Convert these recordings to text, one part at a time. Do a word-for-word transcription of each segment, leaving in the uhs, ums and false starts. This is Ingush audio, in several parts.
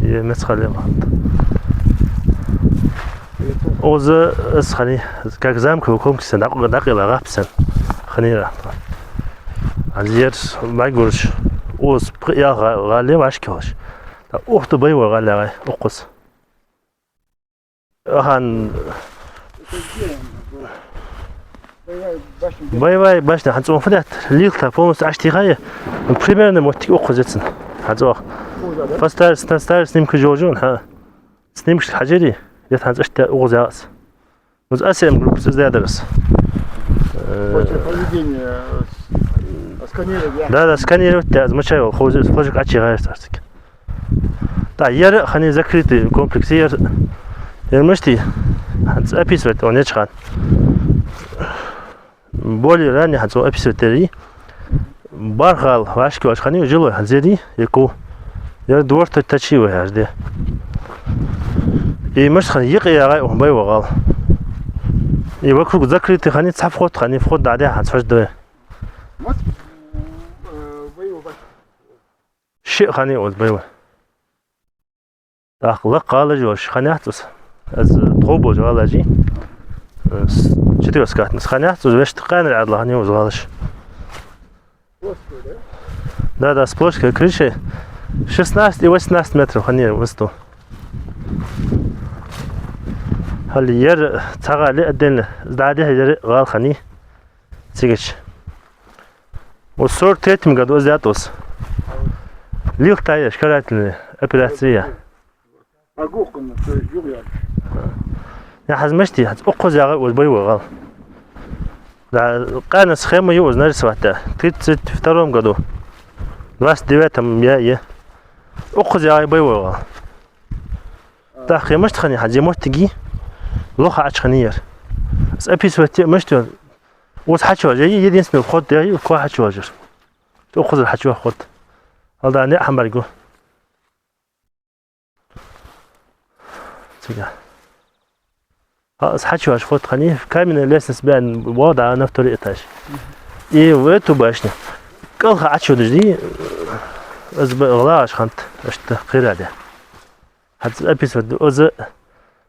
Е, мецхале ма хӀанз. Укхаза аз хани, как замковый комплекс, дӀакъ-, дӀакъайла гӀап сен. Ханийра. Аз ер магурш, укхаза пхи ял гӀа-, гӀале вашкалаш. ТӀаккха ухта бай ва гӀале гӀай, укхаза. Ахан. Боевая башня хӀанз цун фу даьд, лилта полностью Ӏаш тийхай. Примерно моттиг укхаза я цун. ХӀанз оаха. По старой, на старой снимка жожун, хӀа. Снимкаш хьажари, я хӀанз цӀашта укхаза яц. Укхаза А С М группа цӀи даьдарас. Э, после проведения, э, с-, сканирования. Да, да, сканировать, да, замечаю, хоза, флажок Ӏачи гӀайр царцик. Да, ер хани закрытый комплекс, ер, ер мышти, хӀанз описывать, он яч хан. Более ранее хӀанз описывать дери. Бархал, вашки ваш хани, жилой хӀанз ери, яку. Ер дворта тачи вай хӀаж де. И мышт хани, йикъи ягӀай, он бай вагӀал. И вокруг закрытый хани, цхьа вход хани, вход да, да, хӀанз хӀаж да. Ши хани оз бай ва. ТӀаккха лакха гӀалаш йолаш хани яц укхаза. Аз тхо болча гӀалаши. Э, с-, четырёхскатный хани яц укхаза, вешта къаьнара Ӏаьдала хани укхаза гӀалаш. Да, да, с плоской крышей. Шестнадцать и восемнадцать метров хани высоту. Хьал ер цхьа гӀали отдельно. ДӀадихьа ер гӀал хани. Цигача. Укхаза сорок третьем году аз даьд укхаза. Лилта еш, карательная операция. А гухкана, то есть югъяр. Я хӀанз мышти, хӀанз укхаза ягӀай укхаза бай ва гӀал. Да, къаьна схема я укхаза нарисовать да. Тридцать втором году. Двадцать девятом я, я. Укхаза ягӀай бай ва гӀал. ТӀаккха мышта хани хӀанз е моттиги лоха Ӏача хани ер. Аз описывать е мышта. Укхаза хьачуважа, е единственный вход да, е укхо хьачуважар. Укхазара хьачува вход. Алда не хӀамбаргу. Цига. А, аз хьачуваж вход хани, каменная лестница бен вода на второй этаж. И в эту башню. КӀалха Ӏачудаш ди, аз б-, гӀлагӀаш хант, ашта кхира де. ХӀанз описывать ду, укхаза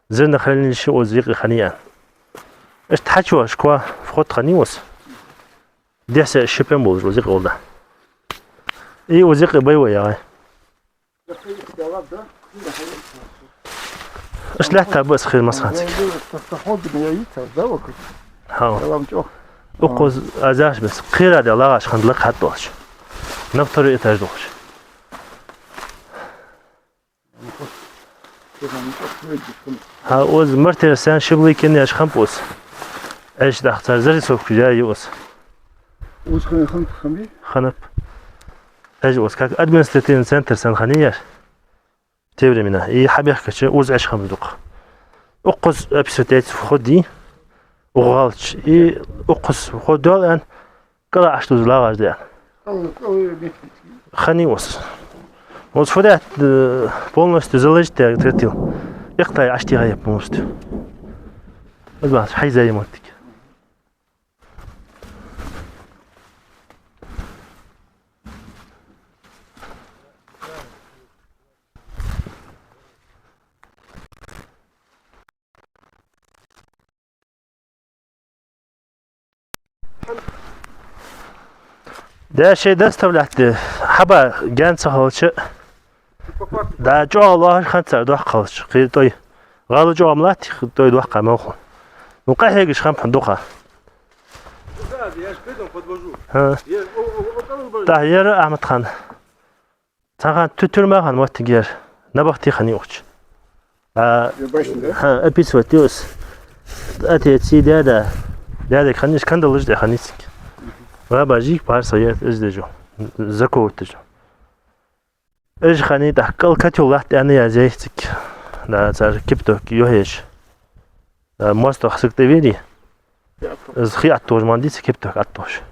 зернохранилище укхаза йикъи хани я. Иштта хьачуваж ква вход хани укхаза. Дехьа шипен болаш укхаза йикъи гӀолла. И укхаза йикъи бай ва ягӀай. Иштта лаьтта ба аз хир масханцик. Хьа. Укхаза аз яхаш бес. Кхира де лагӀаш хант лакха хьатӀадолаш. На второй этаж долаш. ХӀа, укхаза мартера сен шиблы кенеш хиннаб укхаза. Эш дахцар зарисовка я укхаза. Укхаза хиннаб, хиннаб? Хиннаб. Эш укхаза как административный центр санна хиннаяр. Те времена. И хьабехкача укхаза эш хиннаб дукха. Укхаза описать яц вход я. УгӀалч. И укхаза вход йоал аьнна. КӀала Ӏаш дуза лагӀаш да. Хани укхаза. Укхаза фу даьд, э, полностью заложить даьд тротил. Икътай Ӏаш тийхай полностью. Аз бахаш хьайзай моттиг. Да, шоай доставлять де, хьаба гаьна ца хилча, да, чӀоагӀа лоархӀаш хиннад цар доккха хилча, кхы тӀой. ГӀала чӀоагӀа ма латт, тӀой доккха мел хул. Ну, къахьегаш хиннаб хьона дукха. ХӀа. Да, ер Ахьмад-хан. Цхьан хана ту-, тюрьма хинна моттиг яр. Набахти хиннай укхаза. А, хӀа, описывать ю аз. Отец и дядя. Дядя хиннай, кандалаш да хиннай цига. Баба жик парса я, из дежу. Заковывать дежу. Эш хиннай тӀаккха кӀал котёл латт аьнна язъяьй цига. Да, цар кипяток йохьеш. Да, моастагӀа саг тӀавери. Из хий аттош ман ди цига кипяток аттош.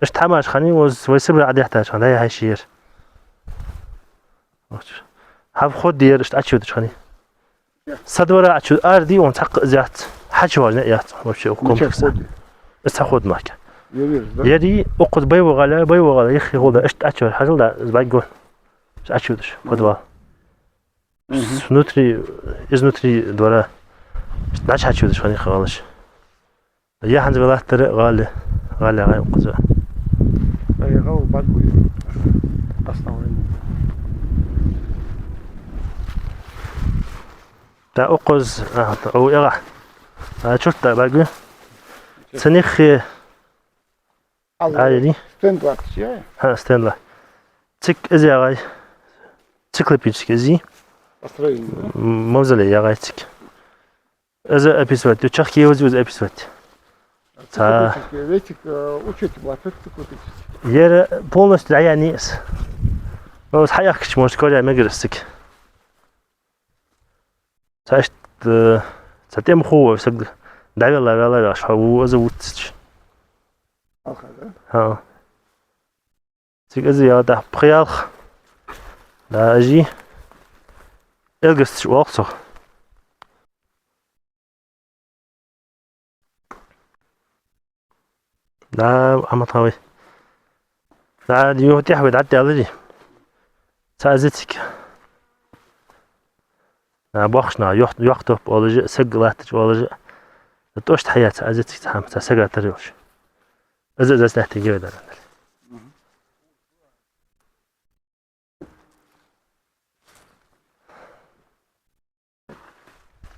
Иштта хӀамаш хиннай укхаза вай Сибре Ӏодехьийташ хиннай, дӀа-хьа шийр. Хьа вход дера иштта Ӏочудеш хиннай. Со двора Ӏочу-, ара ди он цхьаккха из яц. Хьачуважа яц вообще укх комплекса. Из цхьа вход мара. Ер, ер, да? Ер укхаза Байву гӀала, Байву гӀала, йиххе гӀолла, иштта Ӏочувар, хьажал да, из бӀаргагу. Иштта Ӏочувуш, подвал. Мгм. Внутри, изнутри двора. Иштта дӀачу Ӏочувуш, хьанийха гӀалаш. Яхьанза велаттара гӀала, гӀала гӀай укхаза. Ай, гӀал бӀаргагу. Основание. Да, укхаза, а, у, эгӀа. А, чурт да бӀаргагу. Цуниххе. Алла, Али? Стенла кхача. Ха, стенла. Цик из ягӀай. Циклопический из. Построение, да? М, мавзолей ягӀай цик. Из описывать, чехка вази из описывать. Ца. Циклопический, вецик, э, учить, вот это циклопический. Ер полностью дӀаяьннай из. Ну, из хьаяхкача, может, коря мегар из цик. Цхьа иштта, э, цхьа тӀема хов вай саг дӀавелла, вела веш, хьо ву аза вувцаш. Алха, да? Хьа. Цига аза яла да пхи ялх. Да, ажи. Элгасташ оал цох. Да, Ахьмад-хьа вай. Да, юха тӀехьа вай дӀатӀадаьлар. Цхьа аза цига. Да, бохаш нах, йохт-, йохтоп оалаш а, саг латташ оалаш а. Да, тӀошта хьаяь цхьа аза цига цхьа хӀама, цхьа сага тара йолаш. Аза, аза снахьтиге вай дар. Мгм.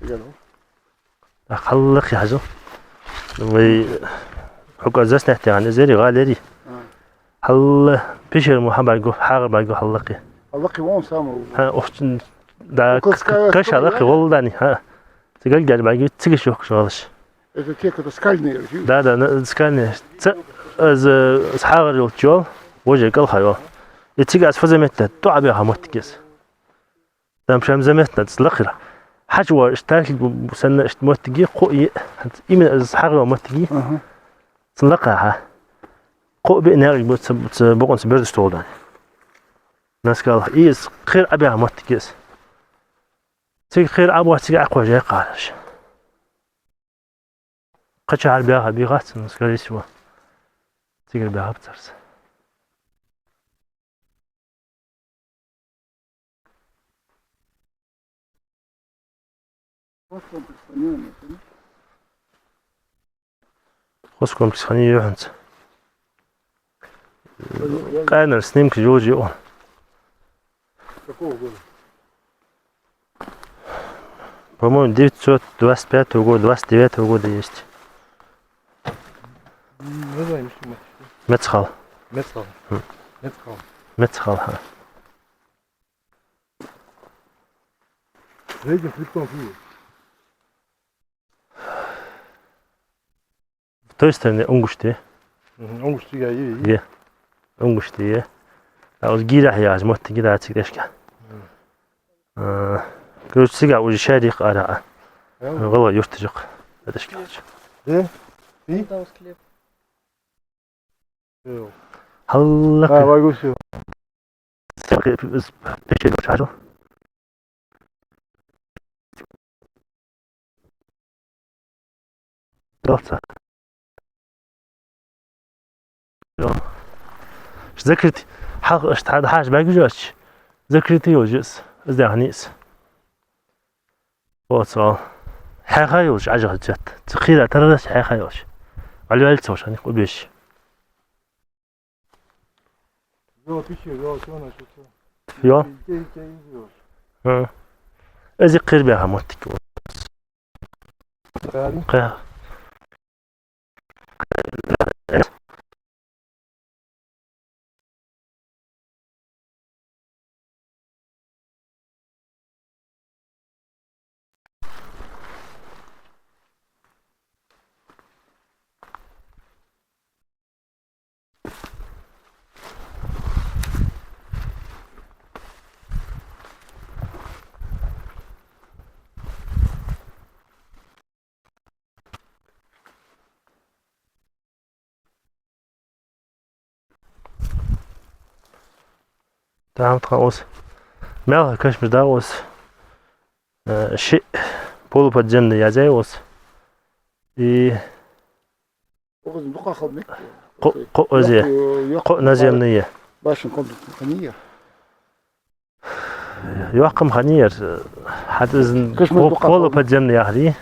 Ага, ну. А, хьаллакхе хьажал. Вай хьукъа заснятте гӀан эзери, гӀалери. А. Хьалла пещера мо хьабаргу, хьагӀар баргу хьаллакхе. Хьаллакхе вон самый. Ха, охчун, да, Указ к-, к-, каша лакхе, да? Волдани, ха. Цига гар баргу, цига шухк шолаш. Это те, кто скальные, да? Да, да, на-, скальные. Ца, аз, э, с хьагӀар йолчул, воже кӀалха йол. И цига аз фу заметта, то абяха моттигес. Там шоай заметта, цу лакхера. ХьачувоагӀаш тархи бу-, бу-, санна иштта моттиге, кхо и, именно из хьагӀо моттиге. Аха. Цун лакхахьа. Кхо биъ наькъаш бу цу, цу букъунца бердаш толдан. Наскал, из кхера Ӏобаьха моттиге из. Цига кхера ӀобоагӀа, цига Ӏокхоачаш яьккхараш. Кхычахьара баьха бийхац, ну, скорее всего. Цигара баьхаб царца. Хозкомплекс хиннай юххьанца. Къаьнара снимка йолаш я он. Какого года? По-моему, девятьсот двадцать пятого года, двадцать девятого года есть. М, название что? Мецхал. Мецхал. М. Мецхал. Мецхал, ха. За этим хребтом фу? В той стороне Унгушти. Мгм, Унгушти, я, я, я. Я. Унгушти, я. А вот гиря я, аз мотт гиря цигашка. Мгм. А, короче, цига уже шарик ара. Ага. ГӀалгӀай юрташка. Эдашка. Да? И? Там склеп. Всё. Хьаллакхе. А, вай гуси. Пещера чу хьажал. Далца. Всё. Закрытый. Хьал-, аш-, хьа-, хьаш багажач. Закрытый йолаш я из. Из дахьа нийса. Оцал. Хьаьха йолаш Ӏажахал цвет. Цу кхера тарараш хьаьха йолаш. Ӏалваьлла ца ваш, хьаних убеш. Йо, пише, йо, всё, значит, всё. Йо? Те, те, те, йо. А. Из кхера баьха моттиг. Кхера. Кхера. Тахан-тха ус. Мелха кашмаш да ус. Э, ши полуподземный язъяь ус. И Укхаза дукха хала мекка. Кхо-, кхо-, озе. Йоккха, йоккха. Кхо наземные. Башенный комплекс хиннаяр. Йоккха-м хиннаяр. ХӀаьта из кошмар пол-, дукха полуподземный яхар я.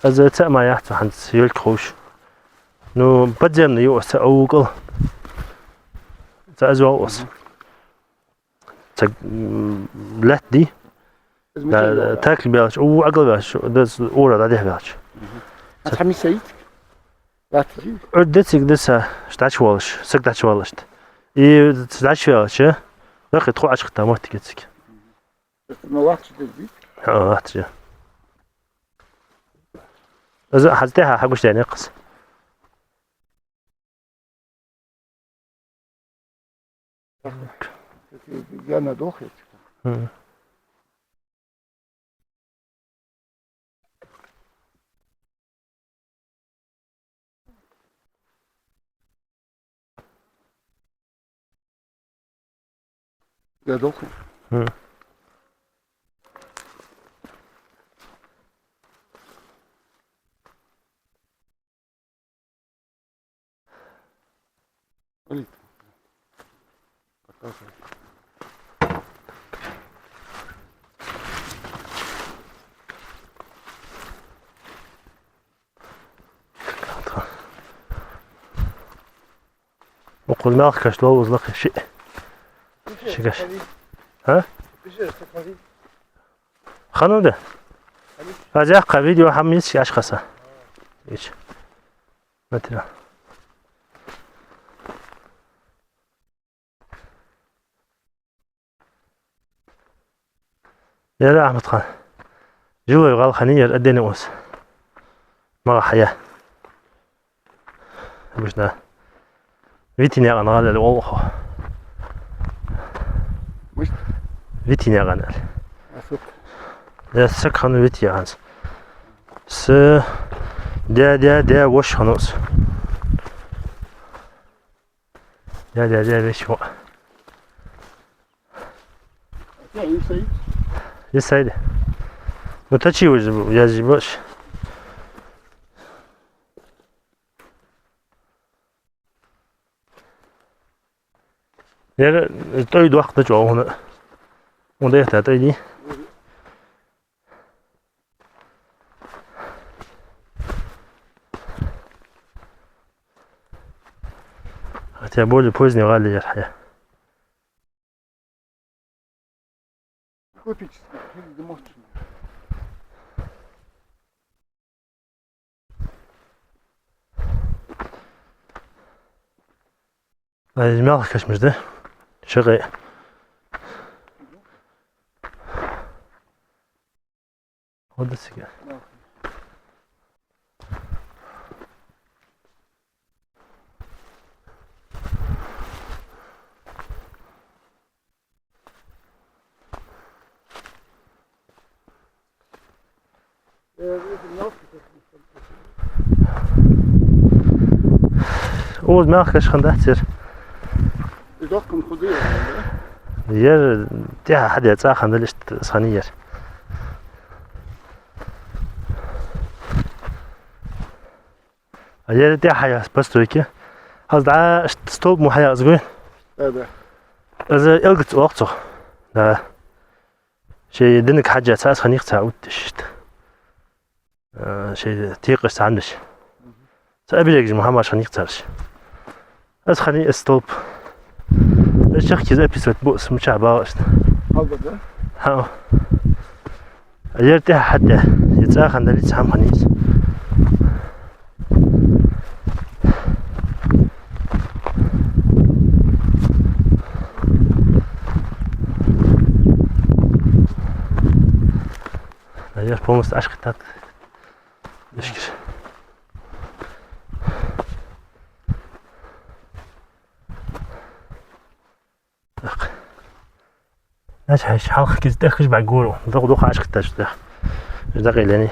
Из цаӀ ма яц хӀанз, ёлка ховш. Ну, подземный я из, цаӀ вукъал. ЦаӀ из вал из. Ца, м, лаьтта дий? Из мичай йоагӀа? Так баьлча, у, ӀогӀал баьлча, дас ура дӀадехьа баьлча. Мгм. Ца- Аз хьамий сайт? Лаьтта дий? Ӏуд децига даса, ш дӀачувалаш, саг дӀачувалаш. И ца дӀачуваьлча, вахи тхо Ӏочукхийтта моттиг я цига. Из ма лаьтта дий? ХӀа, лаьтта. Из хӀанз тӀехьа хьагуш даьнна я-кх из. Яна дохет. Мгм. Я дохет. Мгм. Укхаза мел каш ловза лакхе шиъ. Ши каш. А? Хануда? Аз яхха видео хьамма йиц ши ашхаса. Ич. Материал. Яра, Ахьмад-хан. Жилой гӀала хиннаяр, аддена ус. Мага хьая. Обычно. Витинаькъан гӀала аьле оал-кх. Мишта? Витинаькъан аьле. А саг? Я саг хиннав Вити яханца. Са даь, даь, даь воша хиннав из. Даь, даь, даь веший воӀ. Из сайт? Из сайт. Ну, тачи уже, я же бош. Яра тӀой дохк да чӀоагӀа хьона. Унда эхта тӀой дий? Хотя более поздний гӀала яр хье. Копический, или домашний. Ай, мелхкаш миш да? Шагай. Вот да сега. Укхаза мелхкаш хиннадац ер. Из дохкан худа яр, да? Ер тӀехьа хьадаь цӀа хиннадале иштта из хиннаяр. А ер тӀехьа хьаяь постройки. Аз дӀа ш-, столб мо хьаяь аз гой. Да, да. Аз элгац оал-кх цох. Да. Шоай динага хьежжа цхьа аз хиннай-кх цхьа отташ иштта. Э, шоай текъаш цхьа хӀамаш. Цхьа оберегаш мо хӀамаш хиннай-кх цараш. Аз хиннай из столб. Аз чехка из описывать бу, аз мичахьа багӀа иштта. Хьалба, да? ХӀаъ. Ер тӀехьа хьадаь, из цӀа хиннадале цхьа хӀама хиннай из. Наверх полностью ашкхийтад. Ишкиш. Так. Нач хьайш хьалха киз тӀехкаш бӀаргагур. Дукха, дукха ашкхийташ тӀех. Из дакъа лени.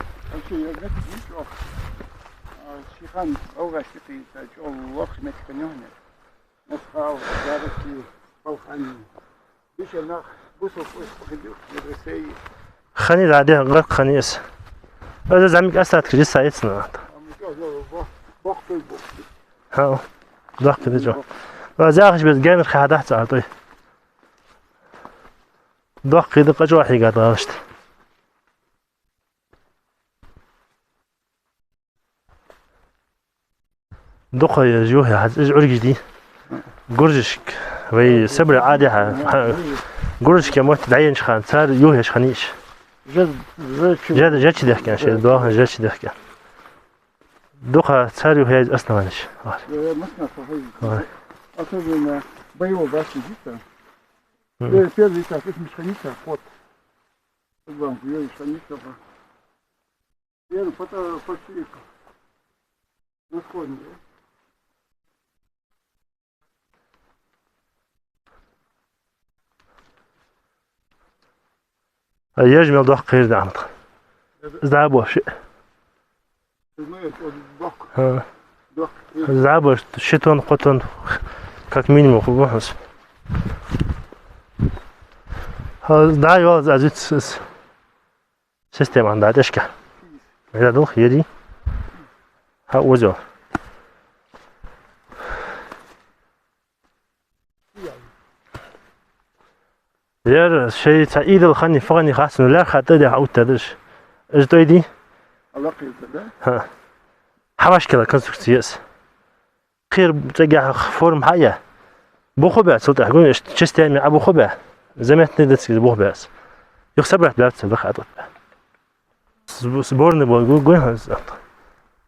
Хан, алгаш тикхийта, чӀоагӀа локхаш меттиг хиннай. Масхал, Ярки, Балхани. Биша нах, бусалба уйс пахидух, медресей. Хани да, де, гӀарк хани эс. Аз замик астат кижи саицна. Ам чӀоагӀа бох, бох, бох. Ха, дохк кижи чӀоагӀа. Ва захаш без генер хадахца артой. Дохк кижи къачо хьига далашт. Дукха я юхе хьаз, из Ӏургиш ди. Гуржишк, вай сабра Ӏадиха, ха, гуржишке мотт дӀаенча хана, цар юхеш ханиш. Жа-, жачи. Жа-, жачи дехкен, ше, доахан жачи дехкен. Дукха цар юхе основаниш. Ва. Особенно боевой башни дита. Мгм. Э, первый этаж, это мешканица, вход. Главное, её мешканица, ха. Вера, фото, почти. Расходник, да? А еш мел дохк хир да, Ахмад. Из дӀабош. Из ма еш, вот дохк. Ха. Дохк. Из дӀабош, ши тонн, кхо тонн, как минимум, хул бахьанас. Ха, да, йоал, аз, аз виц, из. Система ан да тӀешка. Мера дулх, еди. Ха, узел. Ер шей ца идал хани, фагани хасну лер хатта де хьаутта даш. Из тойди? Алакъи да? Ха. Хьавашкала конструкция. Кхер цӀагахьа форма хьая. Буху бац, султӀа гун, ишт частями а буху ба. Заметный дацки буху бац. Юх собрать бац, бах атот ба. Сб-, сборный бо гу-, гун хас.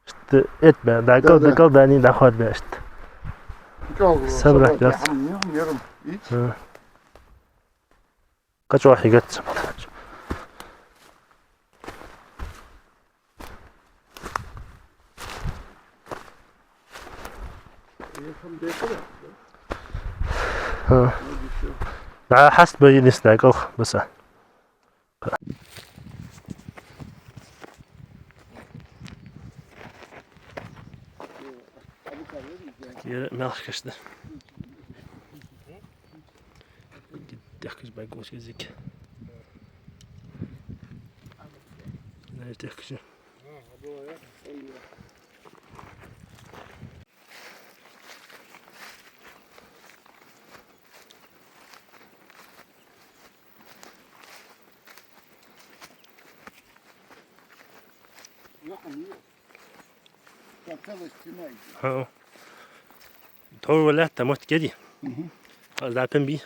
Ишт эт ба, да, да, кал, да, да, кал дани, да, ход ба, ишт. Чёл, собрать собрать бац. Хам, не, не рум. Ха. Качо хигат. Ха. Да, хаст бай нисна калх баса. Кира мелхкашна. Дехкаш байгуш язык. Знаешь, дехкаш. Там целая стена идёт. Ха. Тховр лаьтта мотт кеди. Мгм. Аз дӀапен би.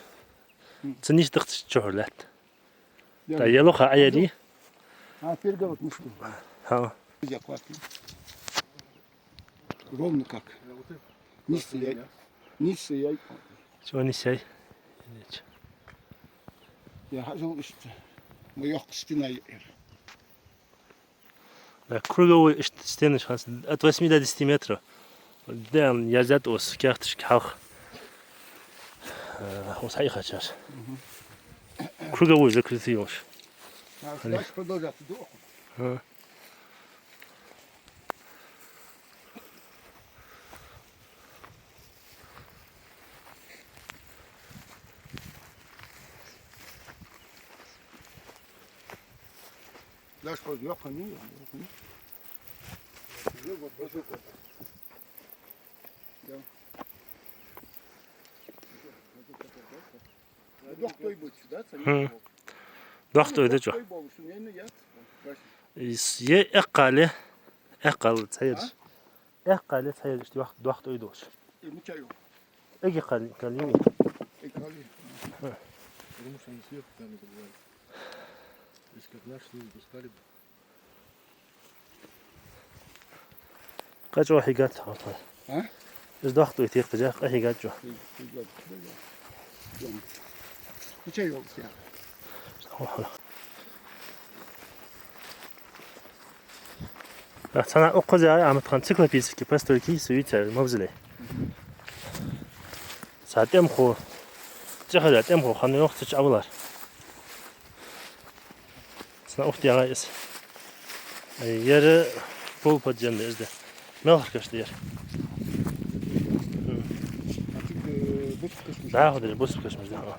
Мгм. Цу ниш дахташ чухур лаьтта. Та елуха аяри. А, перегородка мышку. Ха. Нельзя класть. Ровно как. Низ яй. Низ яй. Чё низ яй? Я хажал ишта. Мы ёх стена яй. Да, круговой ишт стенаш хас от восьми до десяти метров. Да, я взят ос, кяхтышки хьалха. Э, ос хьайхачар. Мгм. Круговой закрытый уж. А, дальше продолжаться. Ха. Дальше пойдём, я хожу, я хожу. Да. Дохк тойбац, да, цхьа? Хм. Дохк тойда чу. Ис-, е эккхале, эккхал цхьаераш. А? Эккхале цхьаераш дохк, дохк тойдош. Э, мича ю? Эги кали, кали ми. Э, кали. Ха. Потому что они сверху камни добывают. Если как наши снизу пускали бы. Качо хигат, вот. А? Из дохк тойта текхажа, къа хигат чу. Хи-, хигат, хигат. Дом. Мича ю, я? Цхьана укхаза Ахмад-хан циклопический постройки сувицар мавзолей. Цхьа тӀемхо, цӀихеза тӀемхо хинна йоах цу чу авалар. Цхьана ухтягӀа из. Ай, ер полуподземный из да. Мелхара каш да ер. А цига, э, бусалба кашамаш? Да, хӀа, дера бусалба кашамаш да, хӀа.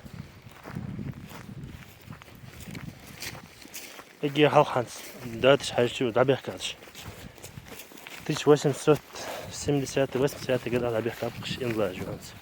Эггара хьалха хӀанз даташ хьажача дӀабехкадеш. Тысяча восемьсот семидесятый, восьмидесятый годах дӀабехкаб-кх уж Инзлаш юххьанца.